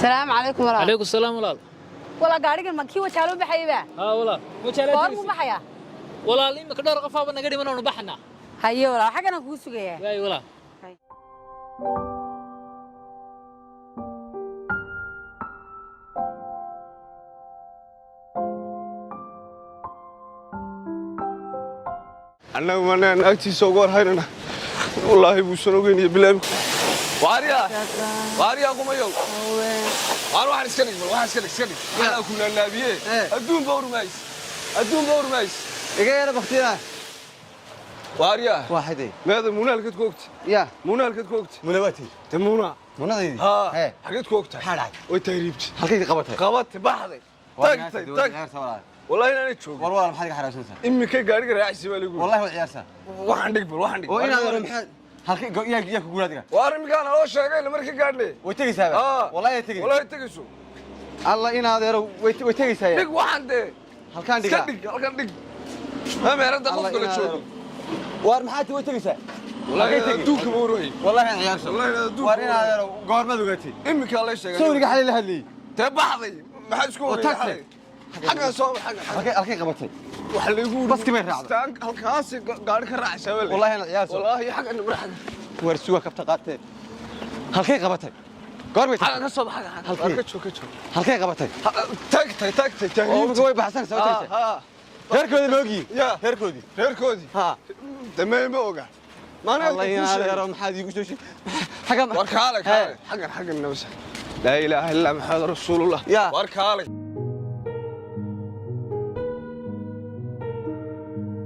Salaamu calaykum walaal. Calaykum salaam walaal. Walaa, gaadhigan ma kii Wajaale u baxayba? Haa walaal. Goor buu baxayaa? Walaal, imika dhowr qofaaba naga dhiman oonu baxnaa. Haye walaal, xagganaan kugu sugayaa. Waay walaal. Annagu manaan agtiisa uga warhaynana, wallaahi buusan ogeyn iyo bilaab. Waaryaa, waaryaa, qumayow, waar waxaan iska dhig, bal waxaan iska dhig, iska dhig. Anaa ku laalaabiye, adduun ba urmays, adduun ba urmays. Iga yara baktiya. Waaryaa. Waaxiday. Meeda Muuna, halkeed ku ogta? Ya. Muuna halkeed ku ogta? Muna waati. Te Muuna. Munadaydi. Haa. Hee. Xageed ku ogtahay? Maxaa dhacay? Way tahriibtay. Halkay qabatay? Qabatay, baxday, tagtay, tag. Wallahi inaanay joogin. War walaal, maxaad iga xaraarsanaysaa? Imika gaariga raacisi baa lagu. Wallahi waad ciyaarsaa. Waxaan dhig, bal waxaan dhig. Oo inaad hore maxaad halkay yaa yaa ku guuraadiga? Waar imika naloo sheegay markii gaadhnay. Way tegaysaaba. Haa. Wallahi way tegay. Wallahi tegayso. Alla inaad yaro way tegaysaa. Dhig waxaan dee. Halkaan iska dhigaa. Dhig halkan, dhig, ma meerada qof Alla kale inaad joogo. yaro. Waar maxaad way tegaysaa? Wallahi Halkay tegi? adduunka ma warwahay. Wallahi aan ciyaarso. Wallahi inaad adduunka Waar inaad yaro, goormaad ogaatay? Imika la sheegay. Sawriga xalay la hadlayay. Tee baxday, maxaa isku Oo ogeeyay? tagtay. Xalay xaggan soo xaggan. Halkay qabatay? Waxa laygu Baski may raacday? Istaan halkaasi gaari ka raacaysaa baa. Wallahi aan ciyaarso. Wallahi xaggan mar xaggan. Waar suga kabta qaateen. Halkay qabatay? Goor bay xaggan tagtay? ka soo bax xaggan. Halkee? Waar ka joog, ka joog. Halkay qabatay? Tagtay, tagtay. Oo Tahriibtay. imika way baxsanaysaa, way tegaysaa. Haa. Reerkoodii ma ogyihiin? Ya. Reerkoodii. Reerkoodii. Haa. Damee ma oga maana. Allah inaad yaro, maxaad iigu soo sheeg xagga? War kaalay, kaalay, xaggan, xaggan nabasa. Laa ilaaha illaa Maxamed rasuulullah. Ya. War kaalay.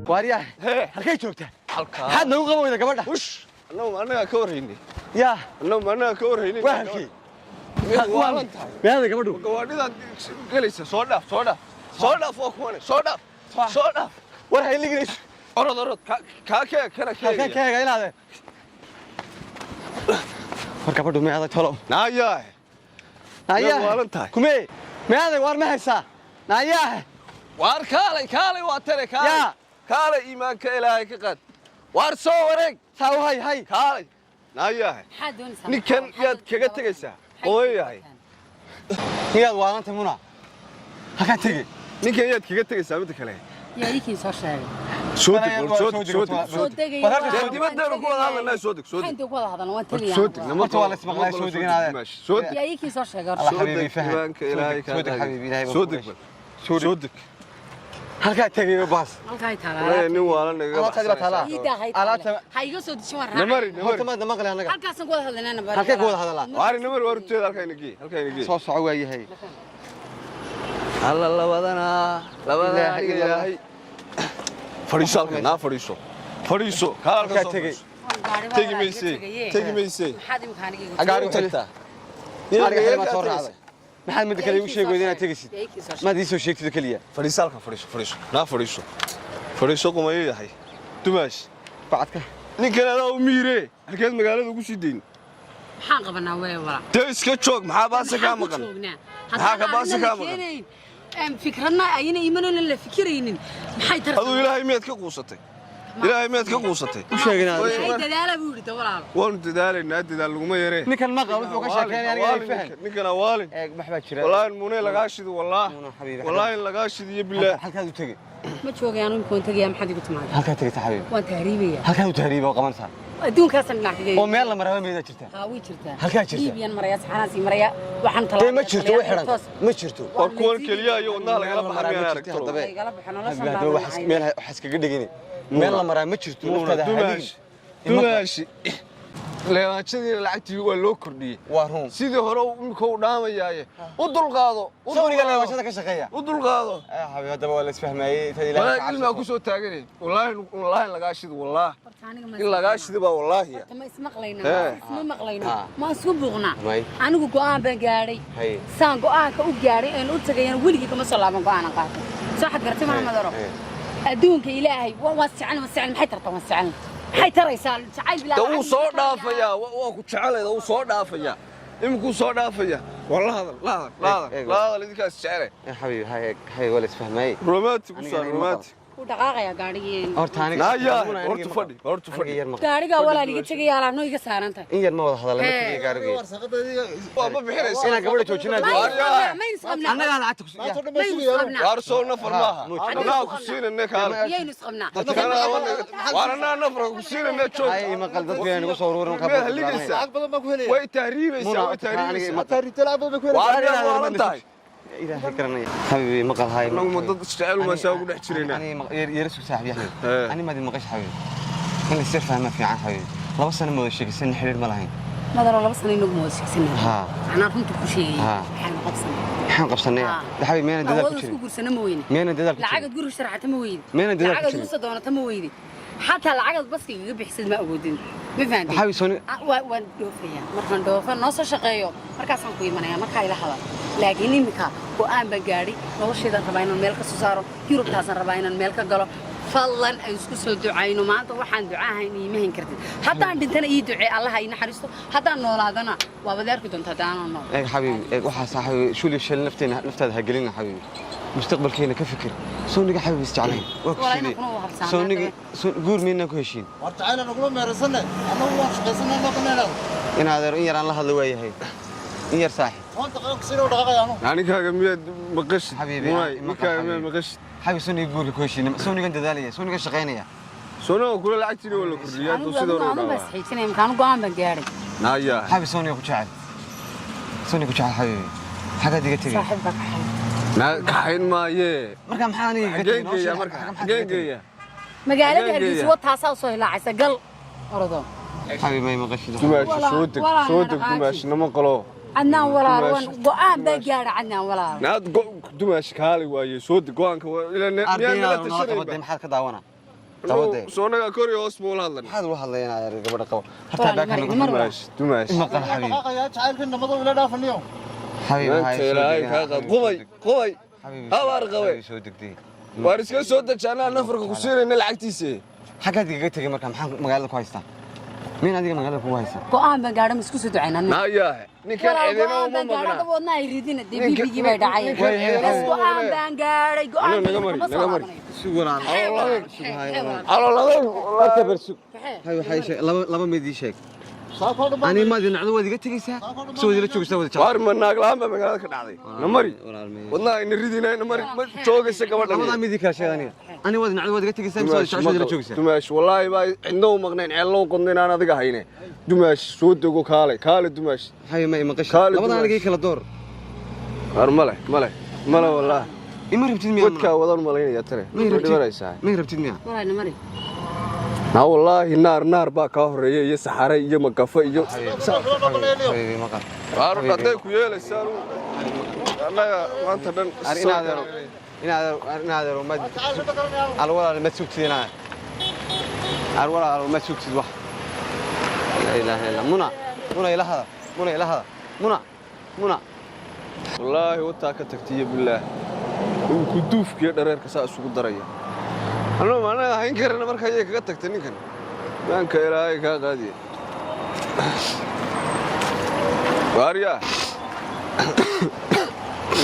Waaryaa. Hee. Halkay joogtaa? Halkaa. Maxaad nagu qaban weyda gabadha? Ush, annagu annagaa ka warhaynay. Yaa. Annagu annagaa ka warhaynay. Waa halkii? Miyaad waalan tahay? Meeday gabadhu? Gawaadhidaad gelaysa, soo dhaaf, soo dhaaf, soo dhaaf. Waa kuwane, soo dhaaf, soo dhaaf. War hayliginayso. Orod, orod, kaa kee kana. Halkan keegaya. ka eega inaade. War gabadhu meeday tolo? Naayaa. Naayaa. Miyaad waalan tahay? Kumee meeday? Waar ma haysaa? Naayaa. Waar kaalay, kaalay, waa tane, kaalay. Yaa. Kaalay, iimaanka Ilaahay ka qaad. Waar soo wareeg. Saa u hay hay. Kaalay, naayaa. Maxaad doonaysaa? Ninkan yaad kaga tegaysaa? Hooyahay. Miyaad waalantay Muna? Halkaan tegey. Ninkan yaad kaga tegaysaa midda kale? Yaa iikiin soo sheegay? Soo deg, war soo deg, soo deg. Soo degaya. War halka Dee dibaddeenu ku wada hadlanaa, soo deg, soo Maxaan deg. intee ku wada hadalna? Waan War tegayaa. soo deg. Horta waa la ismaqlay, soo deg inaade. Soo deg. Yaa iikiin soo sheegay Allah horta? Soo xabiibi deg, fahan. iimaanka Ilaahay Soo deg kaa xabiibi, Ilaahay baa soo ku deg meesha. Bal soo deg. Halkaa tegey baas. Halkaa taalaa. Walahi nin waalan nagaga. Alaabtaadi baa taalaa. Iidaa hay Alaabta- taale. Ha iga soo dejin, waan Namari. raacaya. Horta Namari. maadna maqli annaga. Halkaasaan ku wada hadlaynaa. Halkee ku wada hadalaa? Waari namari, waar ujeeda, halkaa gee, halkaa gee. Soo soco waa yahay. Alla labadanaa, labadanaa. Ilaahay aniga ilaahay. Ilaahay. Fadhiiso halkan, naa fadhiiso, fadhiiso, kaal halkan. Halkaa Soo tegey. fadhiiso. Tegi maysee, tegi maysee. Maxaad imika aniga igu Xagee u tagtaa? Ariga xilli maad soo raacday. Maxaad midda kale igu sheegi weyday inaad tegaysid? Yaa iikiin soo sheegay? Maad ii soo sheegtid oo keliya. Fadhiiso halkan, fadhiiso, fadhiiso, naa fadhiiso, fadhiiso. Qumayo yahay dumaash. Bacadka. Ninkan adaa u miire, halkeed magaalada ugu sii dayn? Maxaan qabanaa wee walaa? Dee iska joog, maxaa baase kaa maqan? Maxaa ka baase kaa maqan? Fikradna ayna imanona la fikiraynin, maxay tartaa? Aduu Ilaahay miyaad ka quusatay? Ilaahay miyaad ka quusatay? U sheeg inaad. Way- Maxay dadaala buu yidhi walaal. Waanu dadaalaynaa, dadaal laguma yaree. Ninkan maqal wuxuu ka sheekeynaya aniga ay fahan. Ninkan awaalin. Eeg, wax baa jira. Wallaahi muunay lagaa shido, wallaah. Muuna xabiibi. Wallaahi lagaa shidiyo bilaah. Halkaad u tegey. Ma joogay anu, imika waan tegayaa, maxaad igu timaada? Halkaad tegaysa xabiibi. Waan tahriibaya. Halkaad u tahriiba oo qabanaysaa? Adduunkaasaan dhinac kaga. Oo meel la maraba meedaa jirta? Haa, way jirtaa. Halkaa jirta? Liibiyan maraya, saxanaasii maraya, waxaan Dee ma jirto, way xidhan. Ma jirto. War kuwan keliya iyo wadnaha lagala Meel la baxa maraa miyaan ma arag jirto talow? haddaba. Lagala baxo noloshan. Haddaba baa wax meel wax iskaga dhigini. Meel la maraa ma jirto. Muuna Naftaada dumaash. haligin. Ima- Dumaashi, leebaanshadiina lacagtii waa loo kordhiyey. Waa run. Sidii hore imika u dhaamayaaye, u dulqaado, u Sawriga dulqaado. leebashada ka shaqeeya. U dulqaado. Eh, xabiibi, haddaba waa la isfahmayey. Intaad Ilaahay Wallaahi ka ilmaa cabsato. ku soo taaganay, wallaahi, wallaahi lagaa shido, wallaahi. Horta aniga ma In lagaa shido baa wallaahi. Horta ma ismaqlayna? Ee. Isma maqlayno? Ah. Ma isku buuqnaa? May. Anigu go'aan baan gaadhay. Haye. Saan go'aanka u gaadhay een u tagayana weligii kama soo laaban go'aanan qaatay. Soo xad garatay maa madaro? Haye. Adduunka Ilaahay waan jecel, waan jecel, maxay tartaa? Waan jecel, maxay taraysaa jacayl bilaa Da lacag? wuu soo dhaafayaa, waa ku jecelayda, wuu soo dhaafayaa, iminkuu soo dhaafaya. War la hadal, la hadal, la hadal. Eeg, eeg. La hadal, idinkaas jecele. Eh, xabiibi, haye, haye, waa la isfahmayey. Romantic u Anigana saar. ima Romantic. Wuu dhaqaaqayaa gaadhigii. Horta aniga Naayaa, Muna, aniga horta maqal. fadhi, horta Aniga fadhi. yar maqal. Gaadhigaa walaal iga tegaya, alaabno iga saaran tahay. In yar ma wada hadalla, ma tegaya gaarigii. Waa ma bixinaysa. Inaan gabadha joojinaa. Waaryaa. Maynu isqabnaa? Annagaa lacagta ku Maynu isqabnaa? Waar soo nafar maaha. Muuj. Anaa ku siinayne kaale. Miyaynu isqabnaa? Waar anaa nafarka ku siinayne joog. Ay, maqal, dadku yaan igu soo ururin. Miyaad haligaysaa? Way tahriibaysaa, Muna, way horta aniga tahriibaysaa. maqal. Waar miyaad waalan tahay? Ilaahay garanaya, xabiibi, maqal haay. Annagu ma dad isjecel uma saa ugu dhex jiraynaa? Yara sug, saaxiib yaxya. Ee. Ani maad maqash, xabiibi, in la sir fahma fiican, xabiibi. 2 sano ma wada sheekaysan, xiriir ma lahayn. Madaro, 2 sano inagu ma wada sheegsanay. Haa. Anaa runta ku sheegay. Haa. Waxaanu qabsanay. Maxaan qabsanay? Haa. De xabiibi, miyaanan dadaal ku Awood isku jirin? guursana ma weyne. Miyaanan dadaal ku jirin? Lacagad guriga sharcata ma weyne. Miyaanan dadaal ku Lacagad jirin? usa doonata ma weyne. Xataa lacagad baska igaga bixisad ma awoodin, ma fahantay? Xabiibi, sooni. Ah, waan dhoofayaa. Markaan dhoofo, noo soo shaqeeyo, markaasaan ku imanaya, markaa ila hadal. Laakiin iminka go'aan baan gaadhay. Noloshaydaan rabaa inaan meel ka soo saaro, Yurubtaasaan rabaa inaan meel ka galo. Fadlan aan isku soo ducayno. Maanta waxaan ducaahayn iima hayn kartid. Haddaan dhintana ii ducee, Allaha ii naxariisto. Haddaan noolaadana waabad arki doontaa haddaanaan nool. Eeg xabiibi, eeg waxaas, xabiibi, shul iyo shil nafteena naftaada ha gelina, xabiibi. Mustaqbalkeena ka fikir. Sooniga, xabiibi, isjeclayn waa ku Walaa sidee? inaan kuna habsaanaa. Sooniga guur miynaan ku heshiin? War jacayla nagula meerasanne, annagu waan shaqaysanaa, noo baneenaada. In adeero, in yaraan la hadlo waayahay, in yar saaxib. 10 daqiiqo kusii dhaqaaqaya anu. Ninkaaga miyaad maqashid? Xabiibi, Munay, maqal, ninkaaga miyaad xabiibi. maqashid? Xabiibi, sooniga guurka ku heshiin, soonigan dadaalaya, soonigan shaqaynaya. Soonaa kula lacagtiina waa la kordhiyay hadduu Anigu sidoo adigu hore u anun baa dhaawaa. isxiijinaya imkaanu go'aan baan gaadhay. Naayaa. Xabiibi, sooniga ku jecel, sooniga ku jecel, xabiibi, xaggaad iga tegay? Saaxiibka kaxay. Naa kaxayn maayee. Marka maxaa aniga iga Xageen tegay? Noo geeyaa sheeg, marka? maxaad iga Xageen tegay? geeyaa? Magaalada Xageen Hargeysa geeyaa? wataasaa usoo hilaacaysa, gal ordo. Xabiibi, may maqashid? Dumaashi, soo deg, Walaa, soo deg. dhaqaaji. Dumaashi, nama qalo. Cadnaan walaal, waan Dumaashi. go'aan baa gaadha, Cadnaan walaal. Naad dumaashi kaali waaye, soo deg go'aanka ilaa miyaan Ardayna nala nala tashanayba? qabadee, maxaad ka daawana qabadee? Soonagaa kor iyo hoos buu ula hadlan. Maxaad ula hadlayaa gabadha qabo horta? Walaal, Baakan mari, nagu mari. Dumaashi, dumaashi. Maqal, xabiibi. Dhaqaaqaya jacaylka namada ila dhaafaniyo. Xabiibi, Maanta hay soo ilaahay degina, kaa qaad. xabiibi, Qubay, soo deg. qubay. Xabiibi, Habaar qabay. xabiibi, soo degdee. Waar iska soo deji, anaa nafarka ku siinayna lacagtiisa. Xaggaad igaga tegay marka? Maxaan magaalada ku haystaa? Miin adiga magaalada kugu haystaa? Go'aan baan gaadha, ma isku soo ducaynaa? Naayaa, ninkan Walaal, cidina go'aan uma baan gaadhay. maqnaa. Hadda wadna ay ridina dee. Ninka- Bibigii bay dhacay. ninkan Bas cidina uma go'aan maqnaa. baan gaadhay, go'aan Anuu naga mari, kama soo naga mari. laabanayo. Sug walaal. Maxay walaal? Sug haay Maxay walaal. walaal? Calooladan. Horta bar sug. Maxay? Hay, waxay sheeg, laba mid ii sheeg. Saakoo dhan. Ani maad nacdo, waad iga tegaysaa si waad ila joogaysaa, wada jecel. Waar ma naag la'aan baa magaalada ka dhacday? Na mari. Walaal, mee. Wadnaha ina ridina, na mari, ma joogaysa gabadhan. Labadaa mid ii kala sheeg aniga. Ani waad nacdo, waad iga tegaysaa mise waad jeceshaad ila joogaysaa? Dumaash, wallaahi baa cidna u maqnayn, ceelna u qodnayn aan adiga hayne. Dumaash, soo dego, kaale, kaale dumaash. Hay, ma maqashay? Kaali Labadaa aniga ii dumaash. kala door. Waar male, male, male wallaahi. Ima rabtid miyaa? Wadkaa wadan malaynaya tare. Ma Way rabtid? dhimanaysaa. Ma rabtid miyaa? Walaal, na mari. Naa wallaahi, naar naar baa kaa horeeya iyo saxare iyo magafa iyo Xabiibi, maqal. Waar hadday ku yeelaysaan annaga maanta dhan. Ar in adeero, in adeero, in adeero, ma al walaal, ma sugtid inaa ar walaal, ma sugtid wax. Laa ilaaha illa muna, muna ila hada, muna ila hada, muna, muna. Wallaahi wataa ka tagtiyo bilaah uu ku duufkiyo dhareerka saa isugu daraya. Anuu maanaga hayn karana marka ayay kaga tagtay ninkan. Maanka ilaahay kaa qaadiye. Waaryaa,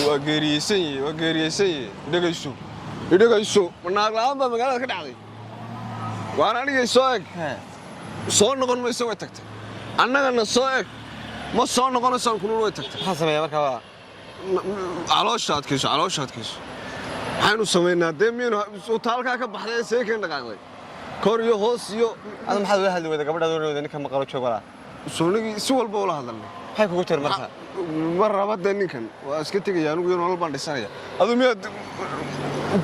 waa geeriyeysan yihi, waa geeriyeysan yihi. Idhegayso, idhegayso, ma naag la'aan baa magaalada ka dhacday? Waan anigay soo eg. Soo noqon mayso, way tagtay. Annagana soo eg, ma soo noqonaysaan kunun, way tagtay. Maxaa sameeyaa marka waa? Caloosha adkayso, caloosha adkayso. Maxaynu samaynaa dee? Miyaynu taalkaa ka baxday ee seekan dhaqaaqday kor iyo hoos iyo Ada maxaad ula hadli weyda gabadhaad ula weyda ninka maqalo joog walaa? Soonigii si walba ula hadalnay. Maxay kugu tiri marka? Ma raba dee ninkan, waa iska tegaya anigu iyo nolol baan dhisanaya. Adu miyaad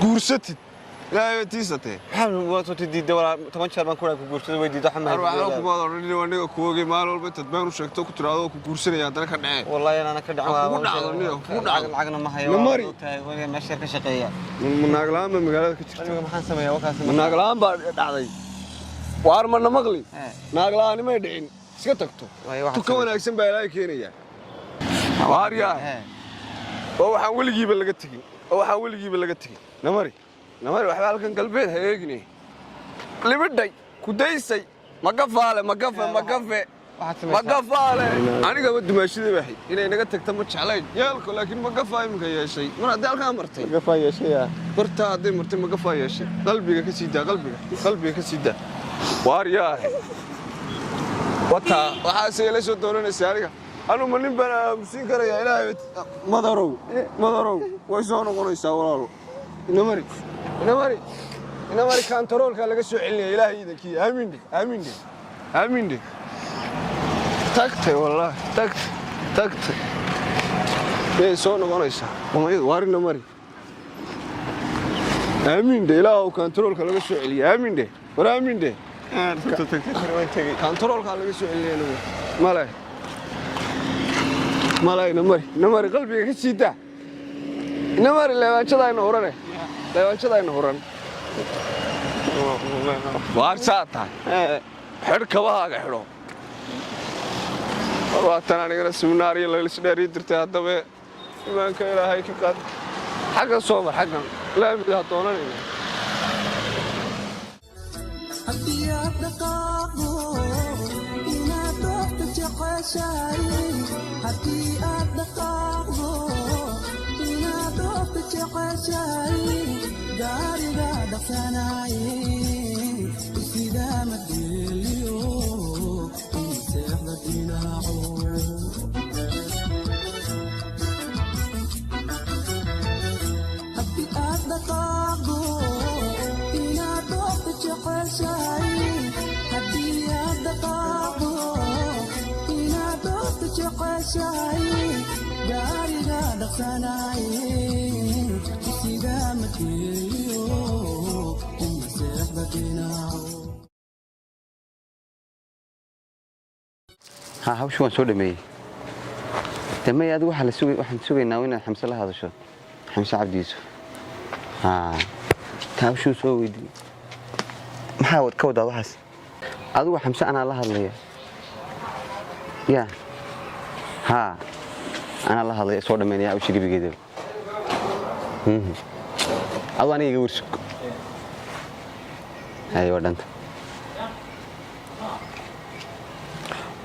guursatid? Ilaahay bay tiisatee. Maxaa waa soo diiday walaa? 10 jeer baan ku ku guursado, way diiday, waxa Ar waxba ma kumaad odhan, aniga kuwogay maalin walba intaad been u sheegto ku tiraahdo ku guursanaya, haddana ka dhacee. Wallahi ana ka dhaco. Ha kugu dhacdo, niyo, kugu dhacdo. Lacagna ma hayo. Ma mari. Tahay waliga meesha ka shaqeeya. Ma naag la'aan baa magaalada ka jirta? Aniga maxaan sameeyaa wakaas? Ma naag la'aan baa dhacday? Waar ma na maqli? Eh. Naag la'aani may dhicin, iska tagto. Waayo, waxaad Tu ka samaysaa. wanaagsan baa Ilaahay keenaya. Waaryaa, oo waxaan weligiiba laga tegin, oo waxaan weligiiba laga tegin. Namari, namari, waxba halkan galbeed ha eegine. Libidhay kudaysay magafaale magafe magafe. Waxaad samaysaa. Magafaale anigaba dumaashadii baxay inay naga tagta ma jeclayn yeelko, laakiin magafaa iminka yeeshay mar haddii halkaa martay. Magafaa yeeshay. Bartaa hadday martay magafaa yeeshay. Qalbiga ka sii daa, qalbiga, qalbiga ka sii daa. Waaryaah, wataa waxaase ila soo doonanaysa aniga. Anuma nin baan aamusiin karayaa? Ilaahay, madarow, madarow, way soo noqonaysaa walaalo. Inamari, inamari, inamari. Kantaroolkaa laga soo celinaya. Ilaahay iidankii, aamin dheh, aamin dheh, aamin dheh. Tagtay wallaahi, tagtay, tagtay. Miyay soo noqonaysaa qumayadu? Waar inamari, aamin dheh. Ilaahow, kantaroolka laga soo celiya, aamin dheh. War aamin dheh. Kantaroolkaa laga soo celinaya. Inamari male, male. Inamari, inamari, qalbiga ka sii daa. Inamari, leebaanjadaayna hurane, leebaanjadaayna huran. Waar saa tahay, xidh kabahaaga, xidho. War waatan anigana siminaariyo laylisdheer ii dirtay. Haddaba imaanka Ilaahay ka qaad. Xaggan soo mar, xaggan laamida ha doonanayna. Haddii aad dhaqaaqdo inaad dhoofta jeceshahay, haddii aad dhaqaaqdo inaad dhoofta jeceshahay, gaariga dhaqsanaye sidaa ma dheeliyo seexda dhinaco. Haddii aad dhaqaaqdo inaad dhoofta jeceshahay, haddii aad dhaqaaqdo inaad dhoofta jeceshahay, gaariga dhaqsanaye sidaa ma dheeliyo uma seexda dhinaco. Ha, hawsha waan soo dhameeyey. De may, adigu waxaa la sugay, waxaan sugaynaa inaad Xamse la hadasho, Xamse Cabdi Yuusuf. Ha, ta hawshuu soo weydiiyey maxaa wad ka wadaa waxaas? Adigu Xamse anaa la hadlaya. Ya, ha, anaa la hadlaya, soo dhameynaya hawsha gebigeedaba. Adigu aniga iga warsug. Hay, waa dhanta.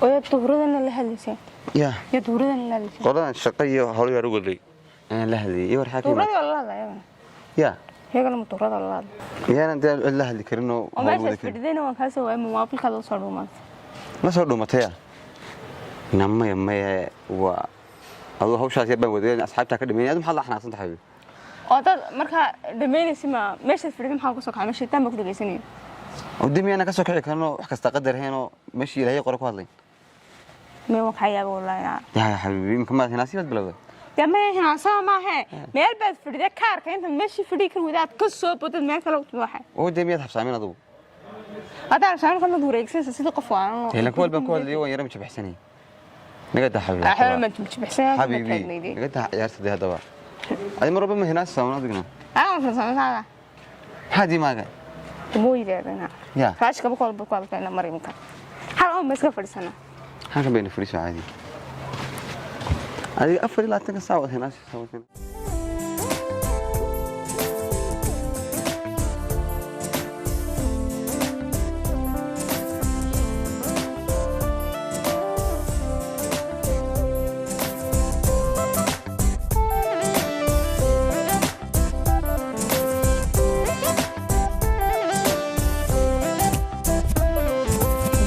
Oya, duhuradana la hadlaysay? Ya? Ya, duhuradana la hadlaysay? Qoladan shaqo iyo howlo yar u waday ayaan la hadlayay iyo war xaa ka Duhurada imaatay. waa la hadlaya iyagana. Ya? Iyagana ma duhurada la hadlay? Miyaanan dee cid la hadli karin oo Oo hawl wadi meeshaas karin? Fadhidayna waan kaa soo waayay, moobilkaada usoo dhuumaatay. Ma soo dhuumataya? Na maya, maya, waa aduu hawshaas yar baan waday, asxaabtaa ka dhameynay. Adu maxaad la xanaaqsan tahay? Oo dad markaa dhamaynaysa, ma meeshaas fadhiday maxaa ku soo kacay? Ma shaytaan baa ku dhegaysanaya? Oo dee miyaana ka soo kici karinoo wax kasta qadar ahaynoo meeshii Ilaahay qore ku hadlay? Mee, waan kaa yaaba wallaahi naa. Yaa xabiibi, imka maad hinaasibaad bilowday. Dee maya, hinaansama maahe, meel baad fadhiday kaarka inta meeshii fadhii kar wadaad ka soo bodad meel kale u timi waxay. Oo dee miyaad habsaamin adugu? Haddaan saamin kamid wareegsanaysa sidii qof waalan. Ilan kuwal baan ku hadlayay, waan yara majabaxsanayay. Naga daa xabiibi. Axwal ma jibjibxsanaa? Xabiibi, naga daa ciyaarta dee. Haddaba adi mar walba ma hinaasisa adigna? Anaa farsamada. Maxaa diimaaga? Mooyideedana. Ya? Raashka boqol baa ku hadlayna mar imka hal oo ma iska fadhiisana. Halkan bayna fadhiiso caadi. Adiga 24-ka saac waad hinaasisa waad.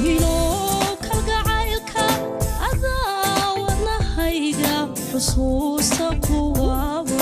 Wiilow, kalgacaylka adaa wadnahayga xusuusta kuwaaba.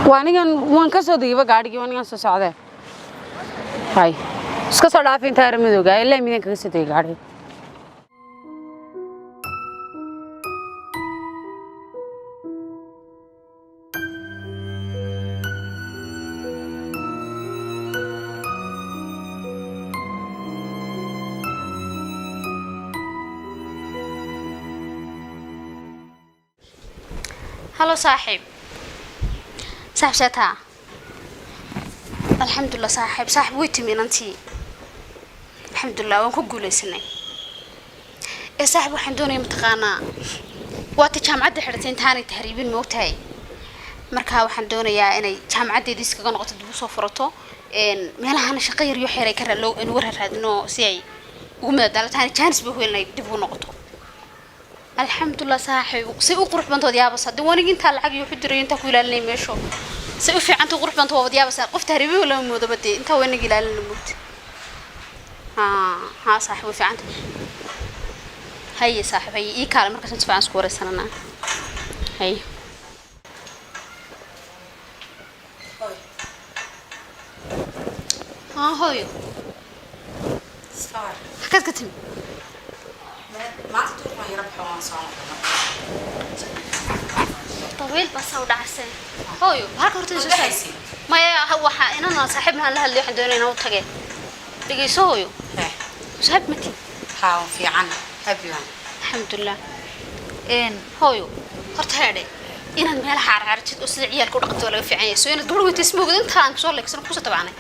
Waa anigan, waan ka soo degayba gaadhigii, waa anigan soo socdee. Hay, iska soo dhaafi intaa madowga ilaa midan kaga soo degay gaadhigii. Hello saaxiib. Saaxiib, seetaa? Alxamdulilah saaxiib. Saaxiib, way timi inantii, alxamdulilah, waan ku guulaysanay. Ee saaxiib, waxaan doonaya, mataqaanaa, waata jaamacadda xidhatay intaanay tahriibin, ma ogtahay? Marka waxaan doonayaa inay jaamacaddeedii iskaga noqoto, dib usoo furato meelahana shaqo yar iyo xeer ay ka loo inuga raadino si ay ugu madadaalo taana jaanis ba weyn ay dib ugu noqoto. Alxamdulilah saaxiib, say u qurux bantood yaabas. Haddii wanigi intaa lacag iyo wuxu diray intaa ku ilaalinay meesho, say u fiicanta u qurux banto waabad yaabasa. Qof tahriibiyo lama moodaba dee, intaa wanaga ilaalina moogta. Haa haa saaxiib, way fiicanta. Haye saaxiib, haye, ii kaale markaas si fiican isku wareysananaa. Haye. Haa hooyo, halkaad ka timi? Dabayl baa saa u dhacasay hooyo, halka horta soo saar. Maya, waxa inaan saaxiibnahan la hadlayo, waxaan doonaya inaan u tage. Dhegeyso hooyo, saaxiib mati. Haa, fiican, happy waan. Alxamdulilah. Hooyo, horta heedhe, inaad meelaha carcartid oo sida ciyaalka u dhaqanto waa laga fiican yahay. Soo inaad gabadh weyta isma ogid, inta aan kusoo leegsan kusoo tabacnay.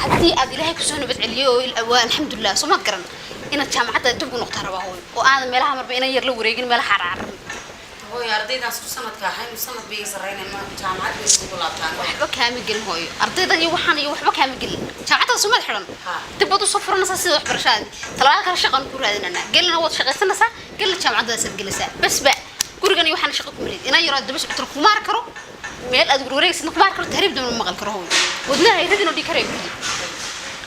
Haddii aad Ilaahay kusoo nabad celiyo oo waa alxamdulilah, soo maad garan, inaad jaamacadda dib ugu noqotaa rabaa hooyo, oo aadan meelaha marba inan yar la wareegin, meelaha carcarran. Hooyo, ardaydan isku sanadka ahayn sanad bay iga sarreynayaan, ma jaamacad bay isugu laabtaan? Waxba kaama gelin hooyo, ardaydan iyo waxaan iyo waxba kaama gelin. Jaamacadda sumaad xidhan dib baad usoo furanaysaa sida waxbarashadaadii. Talabaad kale shaqaan ku raadinanaa, gelina waad shaqaysanaysaa, gelina jaamacaddaasad gelaysaa. Bas ba gurigan iyo waxaan shaqo kuma leed. Inaan yaroo daba socoto kuma arki karo, meel aad warwareegaysidna kuma arki karo, tahriib damba ma maqal karo hooyo. Wadnaha ay radin oo dhigi karaya gurigi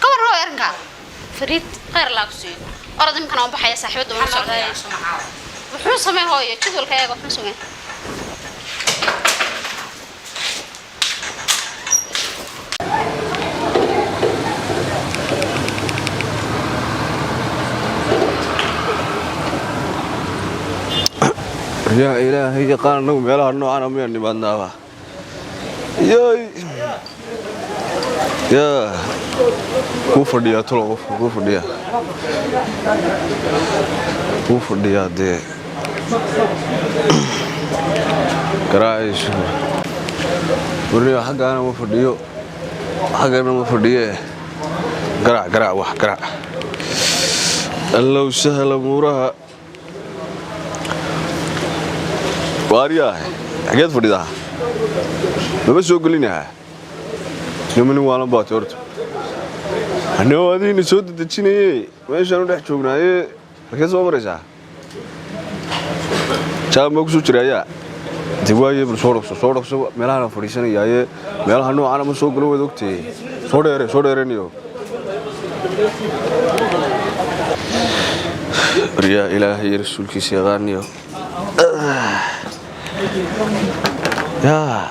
ka war hooyo. Arrinkaa fariid khayr laa ku siiyo. Orod, imikana waan baxaya, saaxiibadda waan socdaa. Wuxuu samee hooyo, jadwalka eega, wuxuu samee. Yaa Ilaahay yaqaan, anagu meelaha noocan miyaan nimaadnaaba? Yay, yaa kuu fadhiyaa tulo, qofka kuu fadhiyaa, kuu fadhiyaa dee garaacaysu warniyo. Xaggaana ma fadhiyo, xaggana ma fadhiye. Garaac, garaac, wax garaac. Allow sahla muuraha. Waaryaah, xageed fadhidaa? Mama soo gelinaha nima nin waalan baati horta. Anoo adiina soo dedejinaye, meeshaan u dhex joognaaye, halkeed soo maraysaa? Jaam baa ku soo jira ayaa de waaye. Bal soo dhaqso, soo dhaqso, meelahaan fadhiisanayaaye, meelaha noocana ma soo galo, waad ogtee. Soo dheere, soo dheereniyo. Yaa Ilaahay iyo rasuulkiisa yaqaaniyo. Yaa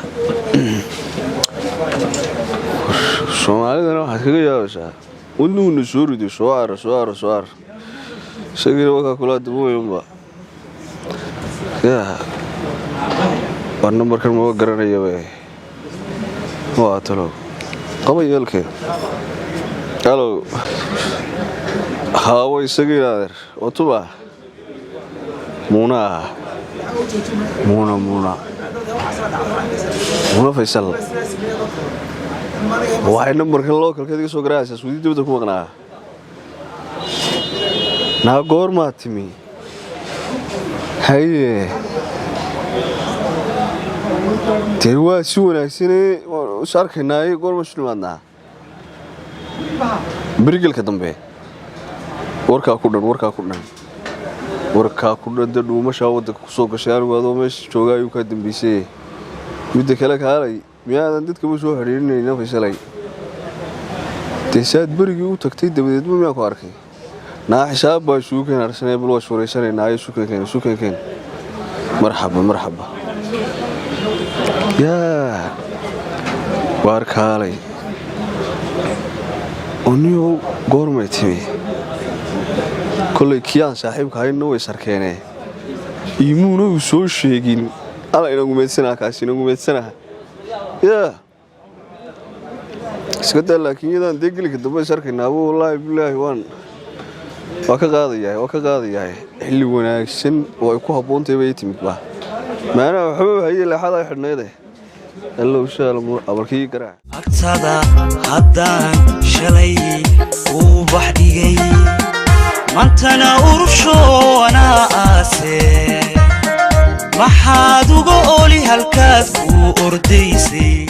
Soomaalidana waxaad kaga yaabaysaa wadnuhuna soo riday, soo ara, soo ara, soo ara, isagiina wakaa kulaa daboyunba. Yaa war, nambarkan maba garanaya we. Waa talow qaba yeelkee. Halo, haawo, isagiina adeer waa tuba. Muuna, Muuna, Muuna, Muuna Faysal. Waxay nambarkan localkeed iga soo garaacaysaa suudii dibadda ku maqnaa. Naa goormaa timi? Haye, dee waa si wanaagsane, waan is arkaynaaye. Goorma isu nimaadnaa? Berigelka dambe. Warkaa ku dhan, warkaa ku dhan, warkaa ku dhan. Dee dhuumashaa waddanka ku soo gashay, anigu adoo meesha jooga ayuu kaa dambaysay. Midda kale, kaalay, miyaadan dadkaba soo xidhiirinayna Faysalay? Dee saad berigii u tagtay dabadeedba miyaan ku arkay? Naa xisaab baa isugu keen arsanay, bal waa iswaraysanaynaa. Ayo, sukankeen, sukankeen. Marxaba, marxaba. Yaa waar kaalay, oniyow, goormay timi? Kollay kii aan saaxiibka hayna way sarkeenee, imuuna uu soo sheegin. Alla inagumeedsanaha, kaasi inagumeedsanaha. Yaa iska daa, laakiin iyadaan dee gelinka dambe is arkaynaaba. Wallaahi bilaahi, waa ka qaadayahay, waa ka qaadayahay. Xilli wanaagsan oo ay ku habboontahay bay timid ba maanaha. Waxba haye, leexada ay xidhnayde. Allow shaalmu abalkii garaac. Agtada haddaan shalay uu bax dhigay, mantana urusho anaa aase. Maxaad uga oli halkaad kuu ordaysay?